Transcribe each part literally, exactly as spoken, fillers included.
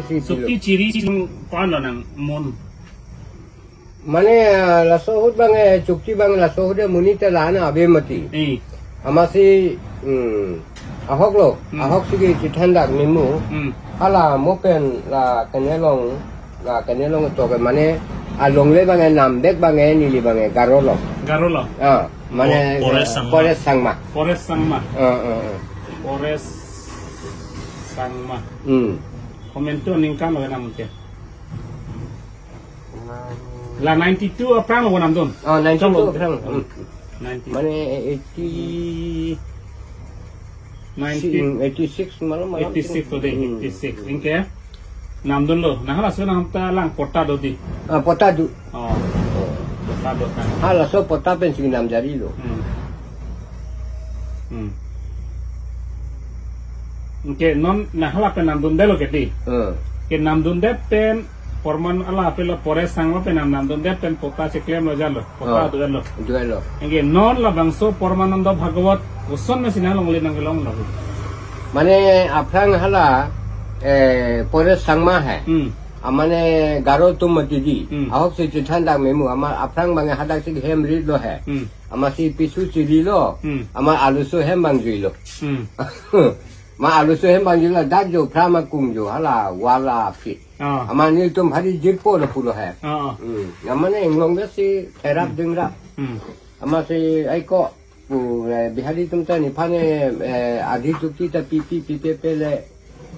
Chukti chiri chiri ko-an lo nang mon. Mane, ah, laso ahut bang, eh, chukti bang laso ahut, eh, monit ta la-an ave mati. Eh. Amatsi, hmm, ahok lo, Hmm. ahok si kachethan dak memu. Hmm. Hala mo pen la kene along, la kene along to ke mane alongle bang, eh, namdek bang, eh, neli bang, eh, Garo lo. Garo lo. Ah, mane, Pores eh, Sangma. Pores Sangma. Ah, ah, ah. Pores Sangma. Hmm. Komentu aningkan lo nam ke. La ninety-two aphrang lo namdun. Oh, ninety-two Chong lo. aphrang. Hmm. Ninety. Mane eighty, Nineteen. si-, eighty-six malam, malam. Eighty-six lo dei, Hmm. eighty-six. Anke namdun lo. Nang hala so nang ta lang patta do dei. Ah, patta do. Oh. Patta do kan. Hala so patta pen si namjari lo. Hmm. Hmm. Anke non nang hala pen namdundet lo ke dei. Hmm. Ke namdundet pen Porman hala pen lo Pores Sangma pen nam namdundet pen patta cheklem lo jalo. Patta Oh. do lo. Do lo. Anke non labangso Pormananda Bhagawat koson mesi nang longle nang kelong lo. Mane aphrang hala, eh, Pores Sangma hai. Hmm. Amane Garo atum mati dei. Hmm. Ahok si chethan dak memu. Ama aphrang bang hadak si hem rit lo hai. Hmm. Amatsi piso chiri lo. Hmm. Ama aluso hem bang jui lo. Hmm. Ma aluso hem bang jui lo, dak jo phra ma kum jo hala wala phi. Ah. Ama nelitum bhari jirpo lo pulo hai. Ah, ah. Hmm. Amane inglong besi therap Hmm. dingrap. Hmm. Amatsi ai ko pu, eh, Bihari atum ta nephan, eh, adhi chukti ta pipi pipe pe le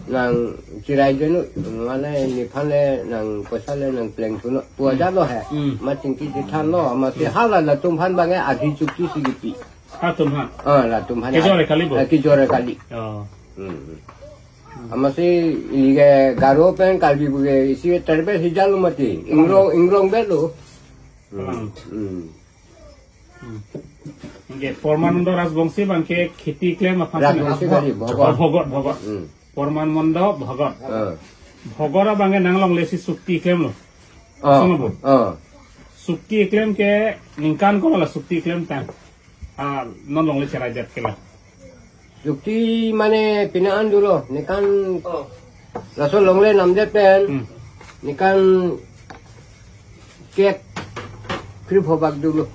nang chirai jeno, mane nephan le nang poisa le nang pleng thuno. Pu Hmm. aja lo hai. Hmm. Ma chingki chethan lo, amatsi Hmm. hala latum aphan bang, eh, adhi chukti si kipi. Latum aphan? Ah, latum aphan. Kejor kali bo? Eh, kejor kali. Oh. Hmm. Amatsi ili ke Garo pen Karbi pu ke isi terbe hijal lo mati. Ingrong, ingrong be lo. Hmm. Kalang. Hmm. Hmm. Anke Pormananda Rajbongsi bang ke kheti klem aphan si Rajbongsi abo. kali, Bhogot. Oh, Bhogot, Bhogot. Hmm. Pormananda Bhogot. Ah. Bhogot abang ke nang longle si sukti klem lo. Ah. Sama bo? Ah. Sukti klem ke ningkan ko la sukti klem ta. Ah, non longle cherai det ke la. Sukti mane pina an dolo, ningkan Oh. laso longle namdet pen, Hmm. ningkan kek krip hobak dolo.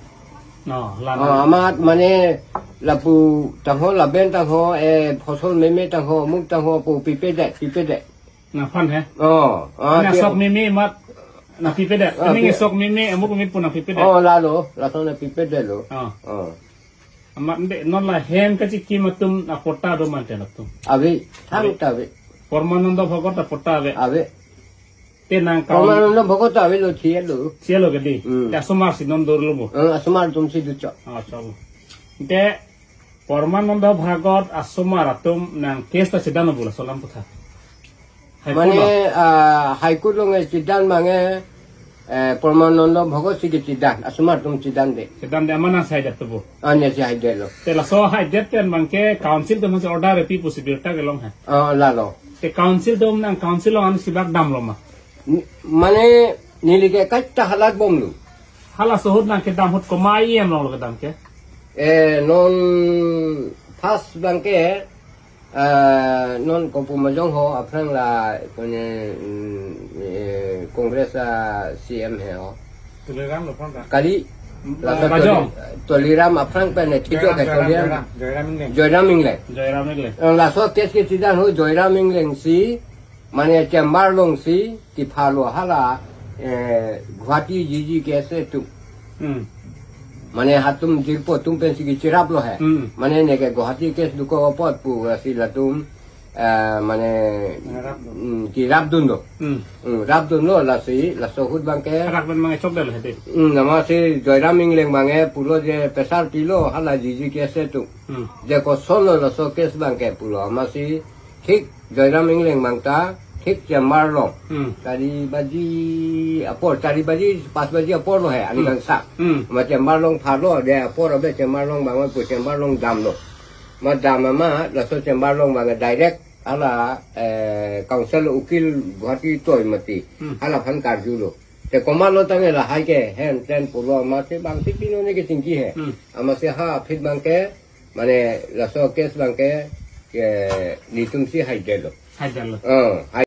No, la Oh, na. amat mane lapu tangho, laben tangho, eh, phosol meme tangho, muk tangho pu pipedet, pipedet. Nangphan he? Oh, ah, Nang dia- sok meme amat nangpipedet. Ah, Nang dia- sok meme, amuk meme pu nangpipedet. Oh, lalo, laso nangpipedet lo. Oh. Oh. Amat nde non la hem kachikim atum apatta do mante latum. Ave, thang Ave. ta ave. Pormananda Bhogot apatta ave. Ave. Te nang kau Pormananda Bhogot ave lo, thie lo. Thie lo ke dei. Hmm. Te asomar si non dolo bo. Eh, asomar atum si do chok. Ah, chok. Te Pormananda Bhogot asomar atum nang case ta chedan lo bo laso alam aphuthak. High Court Mane, lo. ah, High Court along chedan bang, eh, Pormananda Bhogot si kechedan, asomar atum chedan de. Chedan de, amat nang si haidet to bo. Ah, ne si haidet lo. Te laso haidet pen bang ke council atum si order pi pusi birta kelong hai. Ah, lalo. Te council atum nang council along an si bak damlo ma. N-, mane neli ke kaita halat bomlo. Halaso ahut nang kedam ahut komat em along lo kedam ke? Eh, non first bang ke, eh, non Kompu Majong ho aphrang la kone, mm, eh, Congress a C M he ho. Tuliram lo aphrang ta. Kali, Mm, laso Majong. Tuli-, Tuliram aphrang pen ne thijok Joyram, ke Joyram, Tuliram. Joyram, Joyram Ingleng. Joyram Ingleng. Joyram Ingleng. Eh, laso case kechedan ho Joyram Ingleng si, mane chamber along si, kepha lo hala, eh, Guwahati G G case atum. Hmm. Mane hatum jirpo atum pen si kecherap lo hai. Hmm. Mane neke Guwahati case dokok apot pu lasi latum, eh, mane, Ngarap lo. Hmm, kerap dun lo. Hmm. Hmm, rap dun lo lasi, laso ahut bang ke. Arak dan mangai chok dal hade. Hmm, amatsi Joyram Ingleng bang ke pulo je pressure pilo hala G G case atum. Hmm. Je koson lo laso case bang ke pulo amatsi thik Joyram Ingleng bang ta, thik chamber along. Hmm. Chari baji apor, chari baji, pas baji apor lo hai, ani Hmm. kangsak. Hmm. Ma chamber along phar lo, de apor abe chamber along bang, pu chamber along dam lo. Ma dam ma, laso chamber along bang direct, hala, eh, council ukil Guwahati toi mati. Hmm. Hala aphan karju lo. Te komat lo tangte lahai ke, hen ten pulo amatsi bang si pino ne kechingki hai. Hmm. Amatsi ha aphi bang ke, mane laso case bang ke, ke nelitum si haidet lo. Haidet lo. Oh, hai